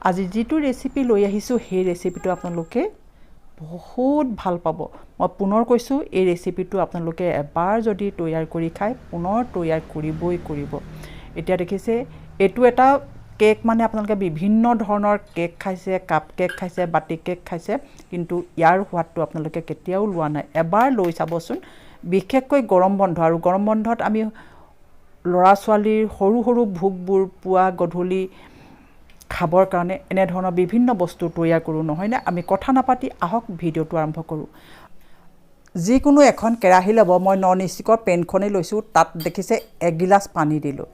আজি যিটো ৰেচিপি লৈ আহিছোঁ সেই ৰেচিপিটো আপোনালোকে বহুত ভাল পাব। মই পুনৰ কৈছোঁ, এই ৰেচিপিটো আপোনালোকে এবাৰ যদি তৈয়াৰ কৰি খায় পুনৰ তৈয়াৰ কৰিবই কৰিব। এতিয়া দেখিছে এইটো এটা কেক, মানে আপোনালোকে বিভিন্ন ধৰণৰ কেক খাইছে, কাপ কেক খাইছে, বাতি কেক খাইছে, কিন্তু ইয়াৰ সোৱাদটো আপোনালোকে কেতিয়াও লোৱা নাই। এবাৰ লৈ চাবচোন। বিশেষকৈ গৰম বন্ধ, আৰু গৰম বন্ধত আমি ল'ৰা ছোৱালীৰ সৰু সৰু ভোকবোৰ পুৱা গধূলি খাবৰ কাৰণে এনেধৰণৰ বিভিন্ন বস্তু তৈয়াৰ কৰোঁ, নহয়নে? আমি কথা নাপাতি আহক ভিডিঅ'টো আৰম্ভ কৰোঁ। যিকোনো এখন কেৰাহী ল'ব, মই নন ষ্টিকৰ পেনখনেই লৈছোঁ। তাত দেখিছে এগিলাচ পানী দিলোঁ,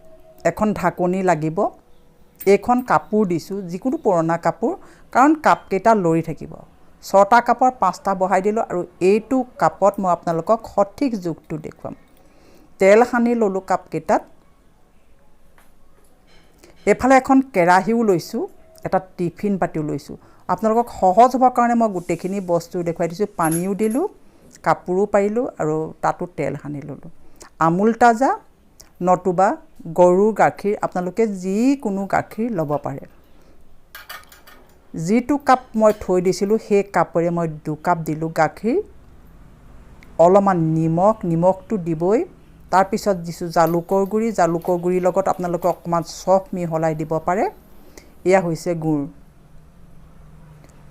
এখন ঢাকনি লাগিব, এইখন কাপোৰ দিছোঁ, যিকোনো পুৰণা কাপোৰ, কাৰণ কাপকেইটা লৰি থাকিব। 6টা কাপৰ 5টা বহাই দিলোঁ আৰু এইটো কাপত মই আপোনালোকক সঠিক জোখটো দেখুৱাম। তেল সানি ল'লোঁ কাপকেইটাত। এইফালে এখন কেৰাহীও লৈছোঁ, এটা টিফিন বাতিও লৈছোঁ। আপোনালোকক সহজ হ'বৰ কাৰণে মই গোটেইখিনি বস্তু দেখুৱাই দিছোঁ। পানীও দিলোঁ, কাপোৰো পাৰিলোঁ আৰু তাতো তেল সানি ল'লোঁ। আমুল তাজা নতুবা গৰুৰ গাখীৰ, আপোনালোকে যিকোনো গাখীৰ ল'ব পাৰে। যিটো কাপ মই থৈ দিছিলোঁ সেই কাপেৰে মই 2 কাপ দিলোঁ গাখীৰ, অলপমান নিমখ, নিমখটো দিবই। তাৰপিছত দিছোঁ জালুকৰ গুড়ি, জালুকৰ গুড়িৰ লগত আপোনালোকে অকণমান চফ মিহলাই দিব পাৰে। এয়া হৈছে গুড়।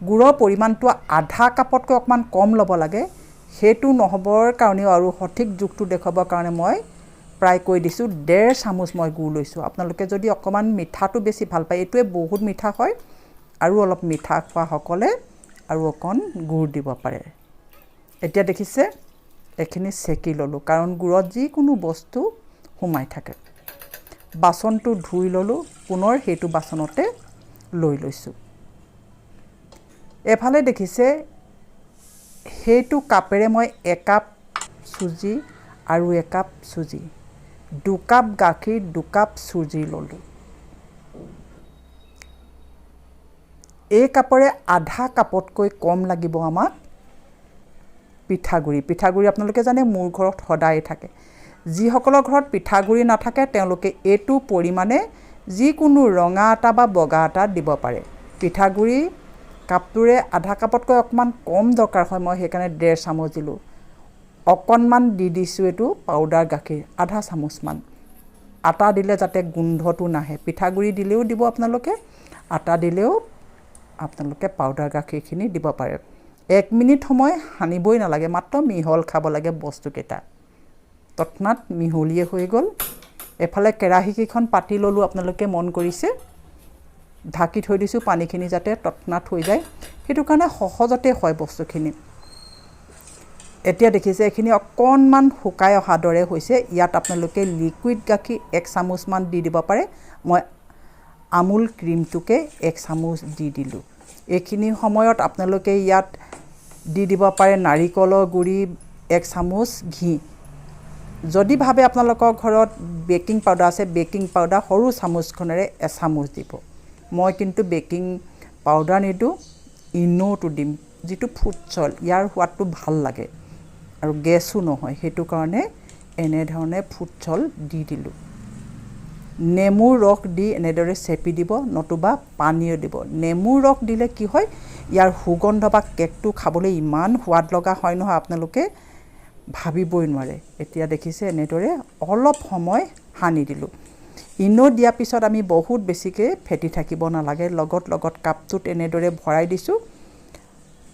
গুড়ৰ পৰিমাণটো আধা কাপতকৈ অকণমান কম ল'ব লাগে। সেইটো নহ'বৰ কাৰণেও আৰু সঠিক জোখটো দেখুৱাবৰ কাৰণে মই প্ৰায় কৈ দিছোঁ, 1.5 চামুচ মই গুড় লৈছোঁ। আপোনালোকে যদি অকণমান মিঠাটো বেছি ভাল পায়, এইটোৱে বহুত মিঠা হয়, আৰু অলপ মিঠা খোৱাসকলে আৰু অকণ গুড় দিব পাৰে। এতিয়া দেখিছে এইখিনি চেকি ল'লোঁ, কাৰণ গুড়ত যিকোনো বস্তু সোমাই থাকে। বাচনটো ধুই ল'লোঁ, পুনৰ সেইটো বাচনতে লৈ লৈছোঁ। এফালে দেখিছে সেইটো কাপেৰে মই 1 কাপ চুজি আৰু 1 কাপ চুজি, 2 কাপ গাখীৰ, 2 কাপ চুজি ল'লোঁ। এই কাপৰে আধা কাপতকৈ কম লাগিব আমাক পিঠাগুড়ি। পিঠাগুড়ি আপোনালোকে জানে মোৰ ঘৰত সদায় থাকে। যিসকলৰ ঘৰত পিঠাগুড়ি নাথাকে তেওঁলোকে এইটো পৰিমাণে যিকোনো ৰঙা আটা বা বগা আটা দিব পাৰে। পিঠাগুড়ি কাপটোৰে আধা কাপতকৈ অকণমান কম দৰকাৰ হয়, মই সেইকাৰণে 1.5 চামুচ দিলোঁ। অকণমান দি দিছোঁ এইটো পাউডাৰ গাখীৰ, আধা চামুচমান। আটা দিলে যাতে গোন্ধটো নাহে, পিঠাগুড়ি দিলেও দিব আপোনালোকে, আটা দিলেও আপোনালোকে পাউডাৰ গাখীৰখিনি দিব পাৰে। 1 মিনিট সময় সানিবই নালাগে, মাত্ৰ মিহল খাব লাগে বস্তুকেইটা। তৎক্ষণাত মিহলিয়ে হৈ গ'ল। এফালে কেৰাহীকেইখন পাতি ল'লোঁ, আপোনালোকে মন কৰিছে, ঢাকি থৈ দিছোঁ পানীখিনি যাতে তৎক্ষণাত হৈ যায়, সেইটো কাৰণে সহজতে হয় বস্তুখিনি। এতিয়া দেখিছে এইখিনি অকণমান শুকাই অহাৰ দৰে হৈছে। ইয়াত আপোনালোকে লিকুইড গাখীৰ 1 চামুচমান দি দিব পাৰে। মই আমুল ক্ৰীমটোকে 1 চামুচ দি দিলোঁ। এইখিনি সময়ত আপোনালোকে ইয়াত দি দিব পাৰে নাৰিকলৰ গুড়ি 1 চামুচ, ঘি। যদি ভাবে আপোনালোকৰ ঘৰত বেকিং পাউডাৰ আছে, বেকিং পাউডাৰ সৰু চামুচখনেৰে 1 চামুচ দিব। মই কিন্তু বেকিং পাউডাৰ নিদিওঁ, ইন'টো দিম, যিটো ফুড চল, ইয়াৰ সোৱাদটো ভাল লাগে আৰু গেছো নহয়, সেইটো কাৰণে এনেধৰণে ফুড চল দি দিলোঁ। নেমুৰ ৰস দি এনেদৰে চেপি দিব, নতুবা পানীও দিব। নেমুৰ ৰস দিলে কি হয়, ইয়াৰ সুগন্ধ বা কেকটো খাবলৈ ইমান সোৱাদ লগা হয় নহয়, আপোনালোকে ভাবিবই নোৱাৰে। এতিয়া দেখিছে এনেদৰে অলপ সময় সানি দিলোঁ। ইন' দিয়াৰ পিছত আমি বহুত বেছিকৈ ফেটি থাকিব নালাগে, লগত লগত কাপটোত এনেদৰে ভৰাই দিছোঁ।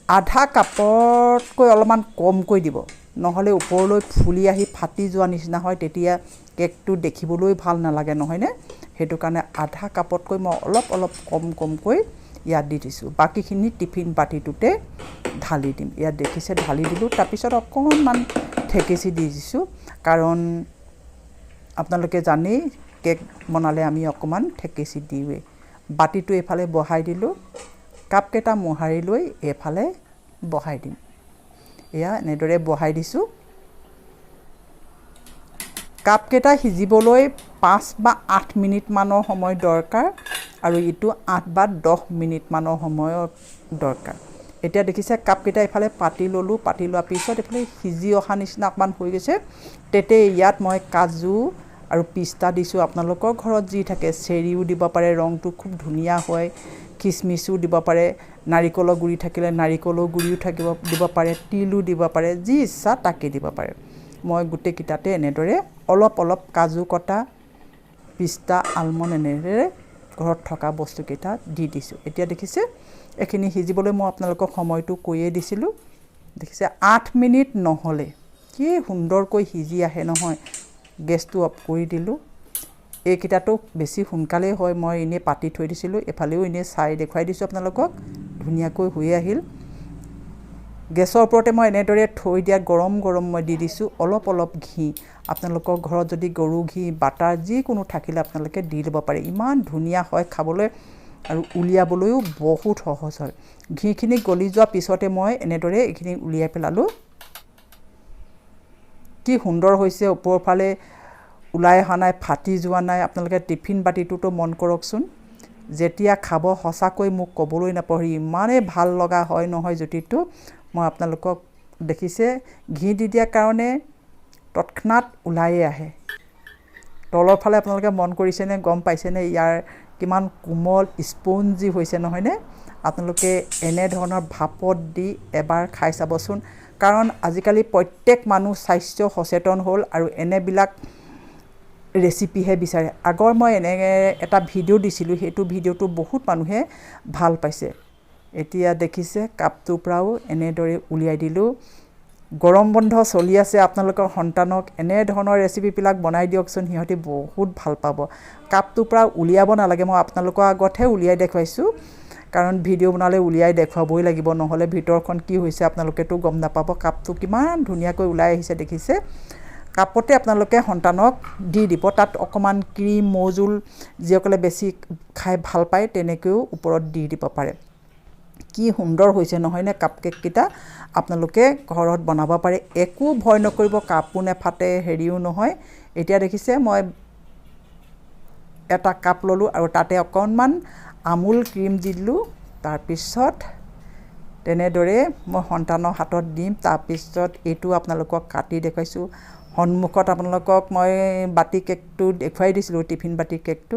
আধা কাপতকৈ অলপমান কমকৈ দিব, নহ'লে ওপৰলৈ ফুলি আহি ফাটি যোৱা নিচিনা হয়, তেতিয়া কেকটো দেখিবলৈ ভাল নালাগে, নহয়নে? সেইটো কাৰণে আধা কাপতকৈ মই অলপ অলপ কম কমকৈ ইয়াত দি দিছোঁ। বাকীখিনি টিফিন বাতিটোতে ঢালি দিম। ইয়াত দেখিছে ঢালি দিলোঁ। তাৰপিছত অকণমান থেকেচি দি দিছোঁ, কাৰণ আপোনালোকে জানেই কেক বনালে আমি অকণমান থেকেচি দিওঁৱেই। বাতিটো এইফালে বহাই দিলোঁ, কাপকেইটা মোহাৰি লৈ এইফালে বহাই দিম। এয়া এনেদৰে বহাই দিছোঁ। কাপকেইটা সিজিবলৈ 5 বা 8 মিনিটমানৰ সময় দৰকাৰ আৰু ইটো 8 বা 10 মিনিটমানৰ সময়ৰ দৰকাৰ। এতিয়া দেখিছে কাপকেইটা এইফালে পাতি ল'লোঁ। পাতি লোৱাৰ পিছত এইফালে সিজি অহা নিচিনা অকণমান হৈ গৈছে। তেতিয়া ইয়াত মই কাজু আৰু পিস্তা দিছোঁ। আপোনালোকৰ ঘৰত যি থাকে, চেৰিও দিব পাৰে, ৰংটো খুব ধুনীয়া হয়। খিচমিচো দিব পাৰে, নাৰিকলৰ গুড়ি থাকিলে নাৰিকলৰ গুড়িও দিব পাৰে, তিলো দিব পাৰে, যি ইচ্ছা তাকে দিব পাৰে। মই গোটেইকেইটাতে এনেদৰে অলপ অলপ কাজু কটা, পিস্তা, আলমণ্ড এনেদৰে ঘৰত থকা বস্তুকেইটা দি দিছোঁ। এতিয়া দেখিছে, এইখিনি সিজিবলৈ মই আপোনালোকক সময়টো কৈয়ে দিছিলোঁ। দেখিছে, 8 মিনিট নহ'লে কি সুন্দৰকৈ সিজি আহে নহয়। গেছটো অফ কৰি দিলোঁ। এইকেইটাতো বেছি সোনকালেই হয়, মই এনেই পাতি থৈ দিছিলোঁ, এইফালেও এনেই চাই দেখুৱাই দিছোঁ আপোনালোকক। ধুনীয়াকৈ হৈ আহিল। গেছৰ ওপৰতে মই এনেদৰে থৈ দিয়া গৰম গৰম মই দি দিছোঁ অলপ অলপ ঘি। আপোনালোকৰ ঘৰত যদি গৰু ঘি, বাটাৰ যিকোনো থাকিলে আপোনালোকে দি ল'ব পাৰে। ইমান ধুনীয়া হয় খাবলৈ আৰু উলিয়াবলৈও বহুত সহজ হয়। ঘিখিনি গলি যোৱাৰ পিছতে মই এনেদৰে এইখিনি উলিয়াই পেলালোঁ। কি সুন্দৰ হৈছে, ওপৰৰ ফালে ওলাই অহা নাই, ফাটি যোৱা নাই। আপোনালোকে টিফিন বাতিটোতো মন কৰকচোন, যেতিয়া খাব সঁচাকৈ মোক ক'বলৈ নাপাহৰি, ইমানেই ভাল লগা হয় নহয় জুতিটো। মই আপোনালোকক দেখিছে, ঘি দি দিয়াৰ কাৰণে তৎক্ষণাত ওলায়ে আহে। তলৰ ফালে আপোনালোকে মন কৰিছেনে, গম পাইছেনে ইয়াৰ কিমান কোমল স্পঞ্জি হৈছে নহয়নে? আপোনালোকে এনেধৰণৰ ভাপত দি এবাৰ খাই চাবচোন, কাৰণ আজিকালি প্ৰত্যেক মানুহ স্বাস্থ্য সচেতন হ'ল আৰু এনেবিলাক ৰেচিপিহে বিচাৰে। আগৰ মই এনে এটা ভিডিঅ' দিছিলোঁ, সেইটো ভিডিঅ'টো বহুত মানুহে ভাল পাইছে। এতিয়া দেখিছে, কাপটোৰ পৰাও এনেদৰে উলিয়াই দিলোঁ। গৰম বন্ধ চলি আছে, আপোনালোকৰ সন্তানক এনেধৰণৰ ৰেচিপিবিলাক বনাই দিয়কচোন, সিহঁতি বহুত ভাল পাব। কাপটোৰ পৰা উলিয়াব নালাগে, মই আপোনালোকৰ আগতহে উলিয়াই দেখুৱাইছোঁ, কাৰণ ভিডিঅ' বনালে উলিয়াই দেখুৱাবই লাগিব, নহ'লে ভিতৰখন কি হৈছে আপোনালোকেতো গম নাপাব। কাপটো কিমান ধুনীয়াকৈ ওলাই আহিছে দেখিছে। কাপতে আপোনালোকে সন্তানক দি দিব, তাত অকণমান ক্ৰীম, মৌজোল যিসকলে বেছি খাই ভাল পায় তেনেকৈও ওপৰত দি দিব পাৰে। কি সুন্দৰ হৈছে নহয়নে কাপ কেককেইটা? আপোনালোকে ঘৰত বনাব পাৰে, একো ভয় নকৰিব, কাপো নেফাটে, হেৰিও নহয়। এতিয়া দেখিছে, মই এটা কাপ ল'লোঁ আৰু তাতে অকণমান আমুল ক্ৰীম দি দিলোঁ। তাৰপিছত তেনেদৰে মই সন্তানৰ হাতত দিম। তাৰপিছত এইটো আপোনালোকক কাটি দেখুৱাইছোঁ। সন্মুখত আপোনালোকক মই বাতি কেকটো দেখুৱাই দিছিলোঁ, টিফিন বাতি কেকটো।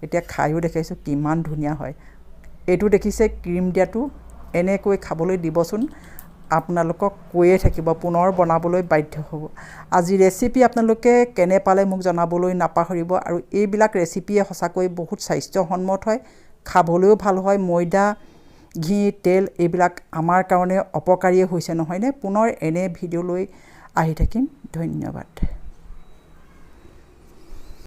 এতিয়া খায়ো দেখাইছোঁ কিমান ধুনীয়া হয়। এইটো দেখিছে ক্ৰীম দিয়াটো, এনেকৈ খাবলৈ দিবচোন, আপোনালোকক কৈয়ে থাকিব, পুনৰ বনাবলৈ বাধ্য হ'ব। আজি ৰেচিপি আপোনালোকে কেনে পালে মোক জনাবলৈ নাপাহৰিব। আৰু এইবিলাক ৰেচিপিয়ে সঁচাকৈ বহুত স্বাস্থ্যসন্মত হয়, খাবলৈও ভাল হয়। ময়দা, ঘি, তেল এইবিলাক আমাৰ কাৰণে অপকাৰীয়ে হৈছে নহয়নে? পুনৰ এনে ভিডিঅ' লৈ আহি থাকিম। ধন্যবাদ।